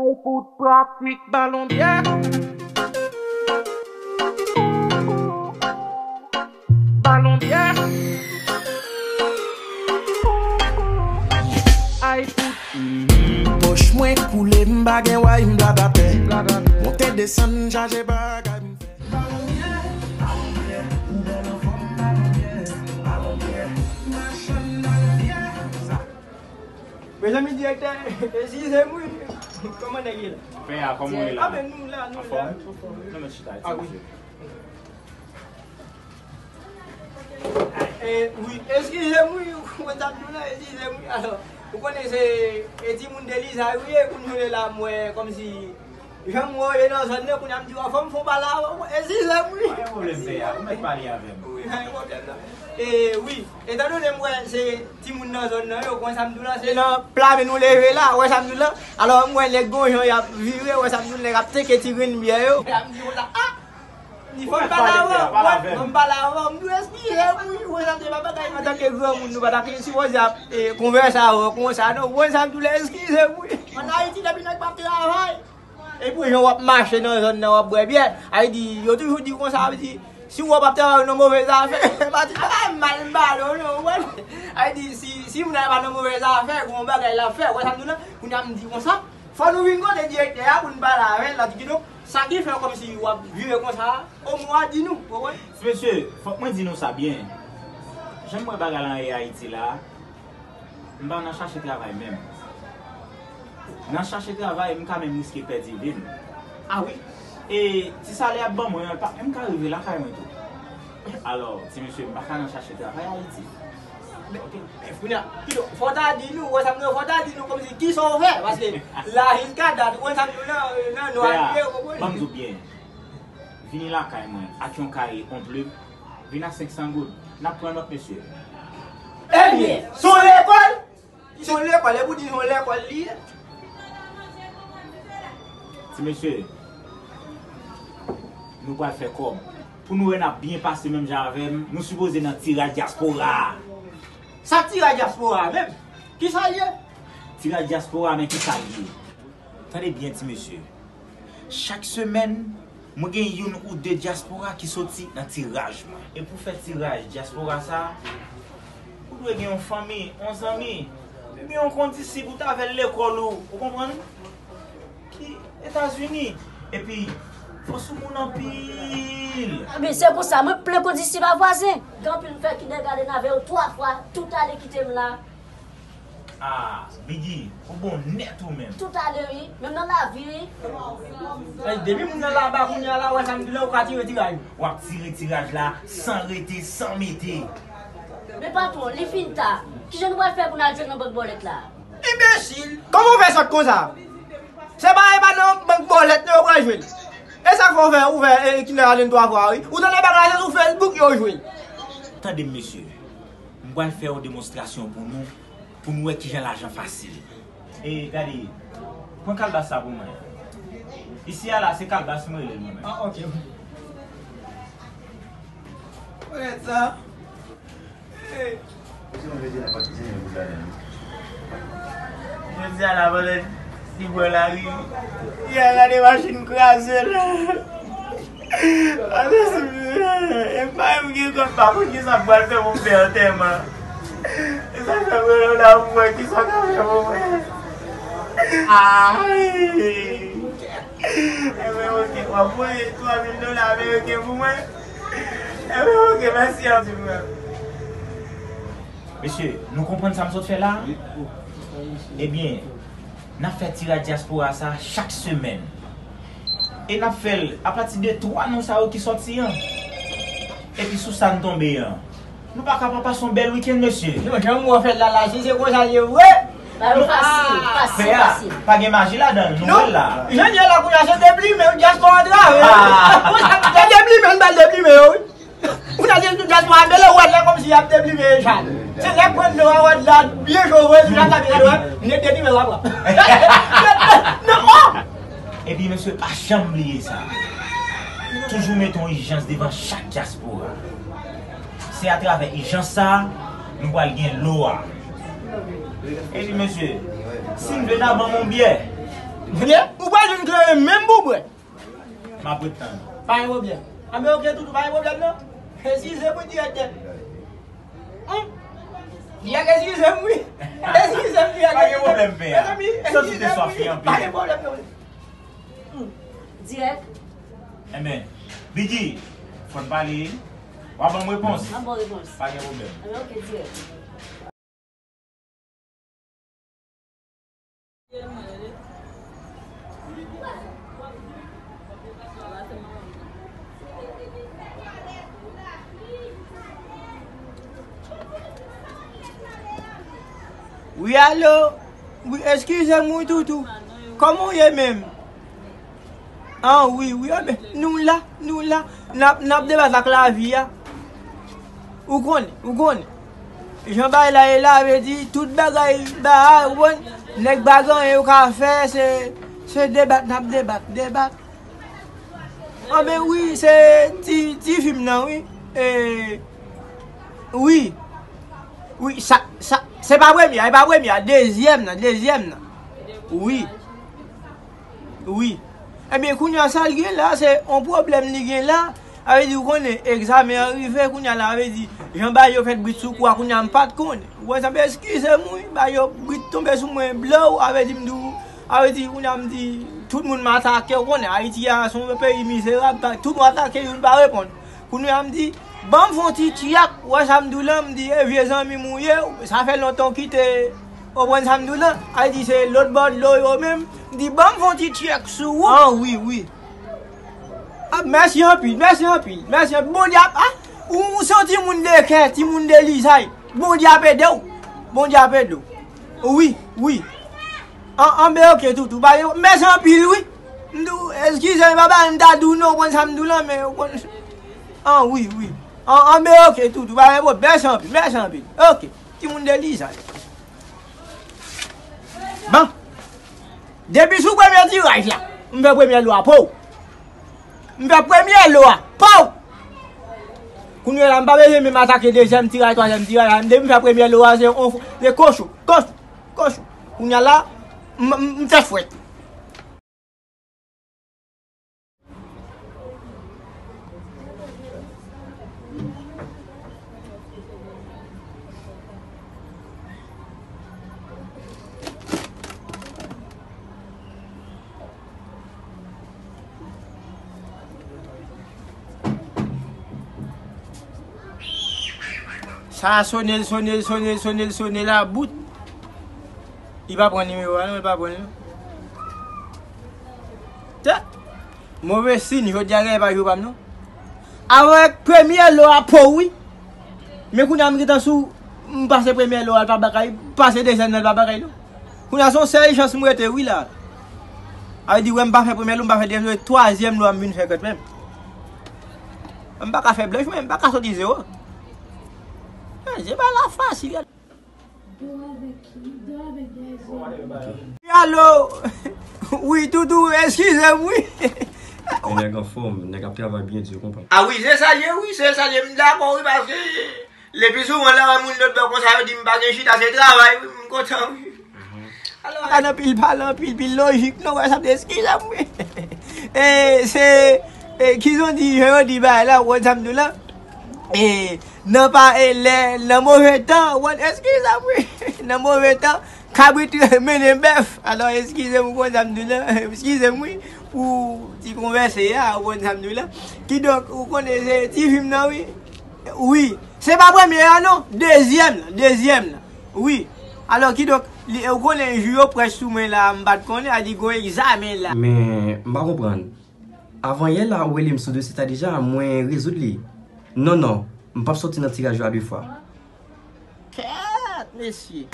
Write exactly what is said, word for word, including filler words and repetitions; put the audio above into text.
Fout pratik balon byè. Balon byè. Ay fout. Pòch mwen koule, m pa gen way, m plat atè. Monte desann, chache bagay m fè. Mezanmi, direktè, eskize m wi. Kòman nèg ye la? Pè a, kòman w ye la? A, men nou la, nou la. Anfòm? Anfòm, wi. Non, men chita, ti mesye. E, wi, eskize m wi, mwen t ap di w la, eskize m wi. Alò, ou konnen se, e timoun de Lizay ou ye, kounye w la, m wè kòmsi jan m wè w ye nan zòn nan, kounye a m di w, fò m fè yon pale avè w, eskize m wi. Pa gen pwoblèm, pè a, ou mèt pale avè m. Wi, pa gen pwoblèm non. E, wi, etandone m wè se timoun nan zòn nan yo, ou konn sa m di w la, se nan pla men nou leve la, ou wè sa m di w la? Alò, m wè nèg gon jan y ap vire, ou wè sa m di w, nèg ap teke ti grenn byè yo. Kounye a m di konsa, a! Li fò m pale avè w, mwen, fò m pale avè w, m di w eskize m wi, ou wè sa m di w, pa bagay antanke granmoun, nou pa ta sipoze ap, e, konvèse avè w konsa non, ou wè sa m di w la, eskize m wi. Ann Ayiti, depi nèg p ap travay, epi jan w ap mache nan zòn nan, w ap bwè byè, a vle di, yo toujou di konsa, a vle di, si w wè w p ap travay, w nan movèz afè, pa di, pa bay mal, m pale w non, ou wè. A vle di, si, si moun nan pa nan movèz afè, gon bagay l ap fè, ou wè sa m di w la, kounye a m di konsa, fò nou vin kote direktè a pou n pale avè l, la di kidonk, sa ki fè w kòmsi w ap vire konsa a, omwen w a di nou, ou konprann? Ti mesye, fòk mwen di nou sa byen. Jan m wè bagay la ye Ayiti la, m pa nan chache travay menm. Nan chache travay, m ka menm riske pèdi vi m. A wi. E ti salè y ap ban mwen an, l pa menm ka rive lakay mwen tou. Alò, ti mesye, m pa ka nan chache travay Ayiti. Men, men, kounye a, kidonk, fò w ta di nou, ou wè sa m di w, fò w ta di nou kòmsi kisa w fè, paske la jiskadat, ou wè sa m di w la, nan nwa li ye, ou konprann? Ban m di w byen, vini lakay mwen ak yon kaye, yon plim, vin ak senk san goud, n ap pran nòt, mesye. Ebyen, se yon lekòl? Se yon lekòl, e pou di se yon lekòl li ye. Ti mesye, nou pral fè kòb. Pou nou wè n ap byen pase menm jan avè m, nou sipoze nan tiraj dyaspora a. Sa tiraj dyaspora a menm? Kisa l ye? Tiraj dyaspora a, men kisa l ye? Tande byen, ti mesye. Chak semèn, mwen gen youn ou de dyaspora ki soti nan tiraj mwen. E pou fè tiraj dyaspora sa a, ou dwe gen yon fanmi, yon zanmi, oubyen yon kondisip ou t avè l lekòl ou, ou konprann? Ki Etazini. Epi, fò sou moun anpil. Ebyen, se pou sa, mwen plen kondisip a vwazen. Gen anpil m fè kindergarten avè yo twa fwa, tout ale kite m la. Ah, Biggy, ou bon nèt ou menm. Tout ale wi, menm nan lavi wi. Ey, depi moun nan laba kounye a la, ou wè sa m di la, ou ka tire tiraj. W ap tire tiraj la san rete, san mete. Men patwon, li fin ta. Kijan nou pral fè pou n al jwenn nan bank bòlèt la? Enbesil! Kòman w fè sòt konsa? Se pa, e pa nan bank bòlèt non yo pral jwenn. E sa k fè w fè, ou fè, e, kindergarten twa fwa wi. Ou tande bagay la, se sou Facebook yo jwe. Tande m, mesye. M pral fè yon demonstrasyon pou nou, pou nou wè kijan lajan fasil. E, gade, pran kalbas sa pou mwen. Isi a la, se kalbas mwen rele l mwen menm. Ah, ok. Mwen sa. Hey. Jodi a la, pandan li bò lari, li al gade machin kraze la. E pa menm gen kòb, pa konn kisa m pral fè pou m fè antèman. E sa fè mwen la pou mwen, kisa w ka fè pou mwen? Ay! Ebyen, ok, w ap voye twa mil dola ameriken pou mwen? Ebyen, ok, mèsi anpil, frè. Mesye, nou konprann sa m sot fè la? Ebyen, n ap fè tiraj dyaspora sa chak semèn. E n ap fè l apati de twa non sa yo ki sòti an. Epi sou sa n tonbe an. Nou pa ka pa pase yon bèl wikenn, mesye. Non, jan m wè w fè l la, la, si se konsa l ye vre. Ba yo fasil, fasil, fasil. Pè a, pa gen maji ladan l, nou wè l la. Jan l ye la, kounye a, se deplimen, dyaspora travè. Se deplimen, n pral deplimen yo, wi. Ou ta di tout dyaspora mele wòd la kòmsi y ap deplimen Echad. Se lè pran do a wòd la, byen cho vre, sou Echad la, byen dwat, nèt deplimen w ap pran. Non, oh! Epi mesye, pa janm bliye sa. Toujou mete yon ijans devan chak dyaspora. Se atravè ijans sa a, nou pral gen lo a. Epi mesye, si n vle n a ban m yon byè. Byè? E menm pou bwè. M ap ret tann. Pa gen pwoblèm. Anben, oke, Toutou, pa gen pwoblèm, non. Eskize m wi, direktè. Hum. Direktè, eskize m wi. Eskize m, direktè. Pa gen pwoblèm, pè a. Mezanmi, santi te swafi anpil. Pa gen pwoblèm, non. Hum. Dirèk. Enben, Biggie, fò n pale. W a ban m repons. M a ban w repons. Pa gen pwoblèm. Enben, oke, dirèk. Wi, alo. Wi, eskize m, wi, Toutou. Kòman w ye menm? Ah, wi, wi, ah, ben, nou la, nou la. N ap, n ap debat ak lavi a. Ou konnen, ou konnen. Jan bagay la ye la, vle di, tout bagay ba a, ou konn, nèg pa gen anyen yo ka fè, se, se debat, n ap debat, debat. Anben, wi, se ti, ti fim nan, wi. E, wi. Wi, sa, sa, se pa premye a, se pa premye a, dezyèm nan, dezyèm nan. Wi. Wi. Ebyen, kounye a, sa l gen la, se yon pwoblèm li gen la. A vle di, ou konnen, egzamen an rive, kounye a la, a vle di, jan bagay yo fèt brit sou kou a, kounye a, m pa t konnen. Ou wè sa, eskize m, wi, bagay yo brit tonbe sou mwen, blow, a vle di, m di w, a vle di, kounye a, m di, tout moun m atake, ou konnen, Ayiti a, se yon peyi mizerab, tout moun atake, youn pa reponn. Kounye a, m di, ban m fè yon ti tchèk, ou wè sa m di w lan, m di, e vye zanmi m ou ye, sa fè lontan w kite, ou konprann sa m di w lan, a di se lòt bò dlo yo menm, m di, ban m fè yon ti tchèk sou ou. Ah, wi, wi. Ah, mèsi anpil, mèsi anpil, mèsi anpil. Bondye ap, ah, ou, ou se yon timoun de kè, timoun de lizay. Bondye ap ede w. Bondye ap ede w. Wi, wi. An, anben, oke, Toutou. Ba, mèsi anpil, wi. M di w, eskize m, papa, m ta di w non, ou konn sa m di w lan, men, ou konn, an, wi, wi. An, anben, oke, Toutou. Ba, mèsi anpil, mèsi anpil. Oke. Timoun de lizay. Bon. Depi sou premye tiraj la, m fè premye lo a, pow. M fè premye lo a, pow. Kounye a la, m pa bezwen menm atake dezyèm tiraj, twazyèm tiraj la. Depi m fè premye lo a, se on, se kochon, kochon, kochon. Kounye a la, m, m, m fè fwèt. Sa a sone l, sone l, sone l, sone l, sone l a bout. Li pa pran nimewo a non, li pa pran l non. Tè! Move siy, jodi a genyen pa jou pa m non. Avèk premye lo a pow wi. Men kounye a m gentan sou, m pase premye lo a, l pa bay, pase dezyèm nan, l pa bay non. Kounye a se yon sèl chans m rete wi la. A vle di, wè m pa fè premye lo, m pa fè dezyèm lo, e twazyèm lo a m vin fè kanmenm. M pa ka fè blanch, men m pa ka soti zewo. Eh, se pa la fasil. Alo. Wi, Toutou, eskize m, wi. Yon nèg anfòm, nèg ap travay byen di, ou konprann. Ah wi, se sa l ye, wi, se sa l ye. M dakò, wi, paske lepi souvan lè m wè moun lòt bò konsa, yo di m pa gen chita, se travay, wi, m kontan, wi. Alò, pa nan pil pale, anpil, pil lojik, non, wè sa, eskize m, wi. E, se, e, ki jan di, jan yo di bagay la, ou konn sa m di w la? E, nan pa, e, lè, nan move tan, ou konn, eskize m, wi. Nan move tan, kabrit mennen bèf. Alò, eskize m, ou konn sa m di w la? Eskize m, wi, pou ti konvèse a, ou konn sa m di w la? Kidonk, ou konnen se ti fim nan, wi. Wi. Se pa premye a, non. Dezyèm nan, dezyèm nan. Wi. Alò, kidonk, li, ou konnen jou yo prèch sou mwen la, m pa t konnen, a di gon egzamen la. Men, m pa konprann. Avanyè la, ou rele m sou dosye sa deja, mwen rezoud li. Non, non, m p ap sòti nan tiraj yo a de fwa. Kèt, mesye.